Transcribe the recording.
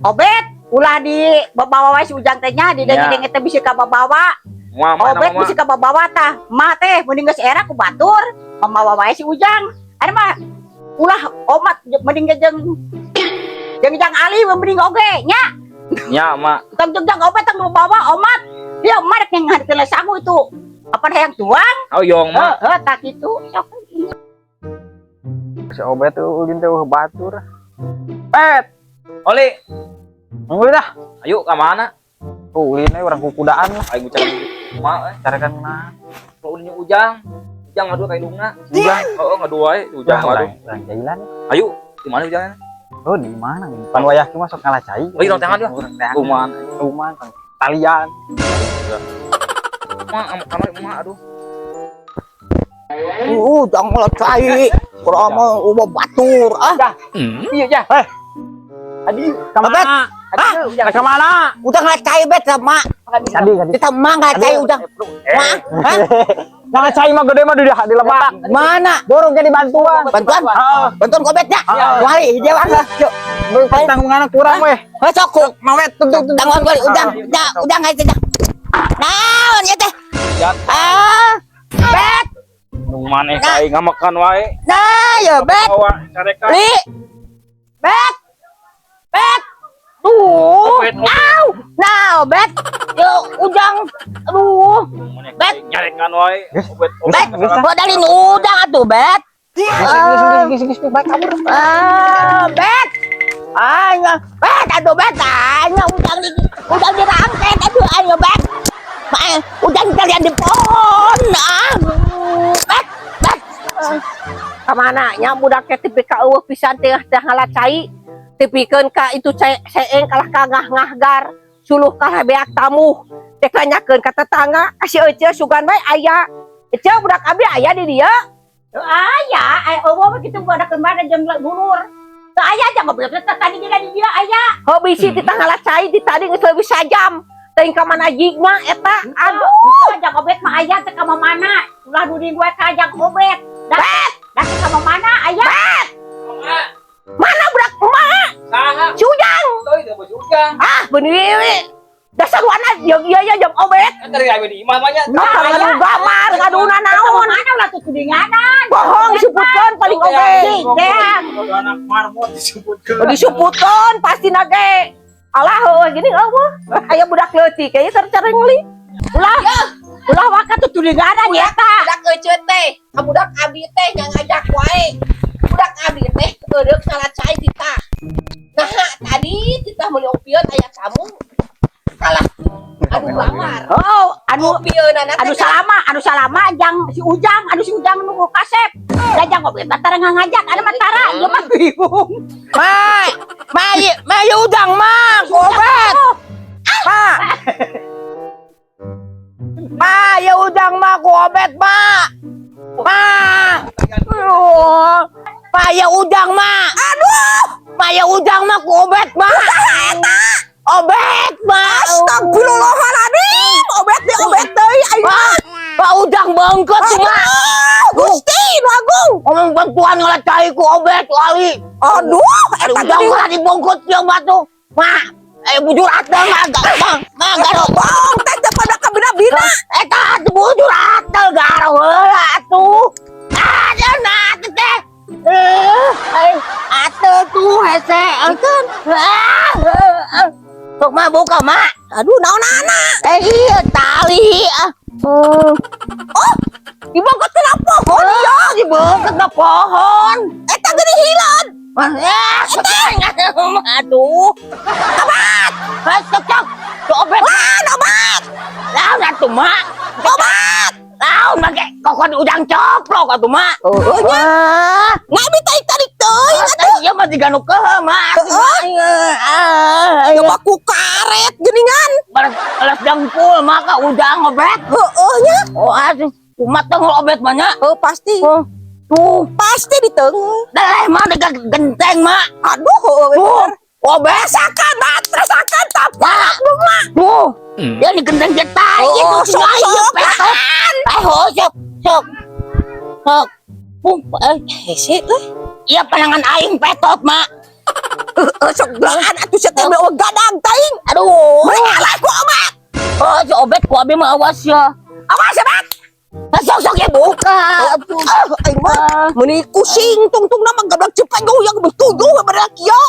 Obet, ulah di bawa wae si Ujang teh nya, di denge-denge teh bisi kababawa. Mama. Obet bisi kababawa tah. Ma teh mending geus era ku batur, mamawa wae si Ujang. Ari mah ulah omat, mending jeung jeung Jang Ali mending oge nya. Nya, Mak. Tong jeung Jang Obet, tong bawa omat. Dia mah rek ngadepkeun sangu itu. Apa hayang tuang? Oh, yong, Mak. Heeh, tah kitu. Sok. Si Obet tuh ulin teh batur. Pet, Oli, nunggu dah. Ayo ka mana? Oh, ulin we urang kukudaan lah. Aing bicara Mak, eh. Carekan mah. Kalau ulinnya Ujang. Ujang ngadu ka indungna. Ujang. Heeh, ngadu wae Ujang Ujang ngadu. urang urang jailan. Ayo, di mana Ujangnya? Oh, di mana? Pan wayah ki masuk ngalah cai. Oh, iya, urang teangan lah. Urang teangan. Lumayan. Lumayan kan. Talian. Mak, kamar emak aduh. Jangan lah cai. Kurang mah ubah batur ah. Iya, ya. Eh. Adi, Obet. kemana? Ah, Kemana? Udah nggak cai bet sama. Kadi, kadi. Kita mah nggak cai udah. Mah, hah? Nah, cai mah gede mah di lebak. Mana? Borong ke dibantuan. Bantuan? Heeh. Bantuan kobet ya? Heeh. Wali, dia wah. Yuk. Tanggungan kurang weh. Heh, sok. Mawet tuh tuh. Tanggungan gue udah, udah, udah nggak itu. Naon ya teh? Ah, bet. Nu maneh ka aing ngamakan wae. Nah, ya bet. Bawa carekan. Li. Bet. Bet. Tuh. Obet, obet. Au. Nah, bet. Yo, Ujang. Aduh. Maneh Bet. nyarekan wae. Obet, Bet, obet. modalin udang atuh, Bet. Geus geus geus geus baik kabur. Ah, Bet. Ah, ya. Bet, aduh, Bet. Ah, ya, udang di udang dirangket. Aduh, ayo, Bet. Ma, udang kalian di pohon. Ah, Bet, Bet. Kamana nya budak teh tepi ka eueuh pisan teh teh ngala cai, tepikeun ka itu seeng kalah ka ngah-ngahgar suluh kalah beak tamuh teh, nanyakeun ka tetangga ka si Ece, sugan wae aya. Ece, budak abi aya di dieu? Teu aya, aya eueuh mah kitu budak mana jeung dulur. Teu aya aja ngobrol teh tadi juga di dieu aya. Heuh, bisi ti ngala cai di tadi geus leuwih sajam. Teuing ka mana jigna eta? Aduh, Jang Obet mah aya teh ka mana? Ulah duding gue ka Jang Obet. Bet, dah ka mana aya? Mana budak emak? Saha? Si Ujang. Tuh, itu bos Ujang. Ah, bener. Dasar wana jeung ieu ya jeung Obet. Kan dari awe di imah banyak. Ah, ngadu gamar, ngaduna naon. Mana ulah tuh tudinganan. Bohong disebutkeun paling oge. Jang. Anak marmot disebutkeun. Disebutkeun pasti nage. Alah heueuh gini eueuh. Aya budak leutik kayaknya tercerengli. Ulah. Ulah waka tuh tudinganan ya ta. Budak ece teh ka budak abi teh yang ngajak wae. Budak abi teh eureuk ngala cai titah. Nah, tadi titah meuli opieun aya tamu kalah anu lamar. Oh, anu Opieunana anu teh salama, anu salama jang si Ujang, anu si Ujang nu kasep. Da Jang Obet mah tara ngajak, anu mah tara, ieu mah bingung. Ma, ma, ma, ya udang ma, obet. Ma. Ma, ya udang ma, ku obet ma. Ma. Aduh. Ma, ya udang ma. Aduh. Ma, ya udang ma, ku obet ma. Obet ma. Astagfirullahaladzim, obet di obet deui aing. Ma, ma udang bangkot ma. Gusti nu agung. Ngomong bantuan ngalah cai ku obet wali. Aduh, eta Udang geuning. mah dibongkot yang batu. Ma, eh bujur atel ma, ma, ma, garo. Bohong teh teu pada kabina-bina. Eta atuh bujur atel garo heula atuh. Ada nah teh. Eh, eh, atel tuh hese. Kan. Ah, eh, eh. Sok ma buka ma. Aduh, naon-naon? Eh iya tali ah. Oh, Oh, dibongkot kena pohon ya, dibongkot ke pohon. Eta geuning hileud. Ya, aduh. Obat. Sok sok. Obet. Wah, obat. Laun atuh mak. Obat. Laun make kokon udang coplok atuh mak. Oh, nya. Wah. Ngabi tarik-tarik teuing atuh. Iya mah tiga nu keuheuh mak. Heeh. Coba ku karet geuningan. Balas balas dengkul maka udang obet. Heeh nya. Oh aduh, kumat tengul obet mah nya. Oh, pasti. Oh, tuh, Pasti diteung. deleh mah dekat genteng mak. Aduh, heueuh Tuh, bener. obet. Rasakan, bat, rasakan tapak. Mak, tuh. Dia di genteng cetai Oh, gitu. sok, sok, Petot. Eh, oh, sok, sok. Sok. Pum, eh, Hese euy. Iya panangan aing petot, mak. Heeh, sok gelaan atuh sia teh euweuh gadang teuing. Aduh. Meuli eleh ku Obet. Oh, si Obet ku abi mah awas ya. Awas ya, Bet. Ah, sok sok ya buka. Atuh. Ah, aing mah meuni kusing tungtungna mah gablak cepat yang tujuh badak kieu.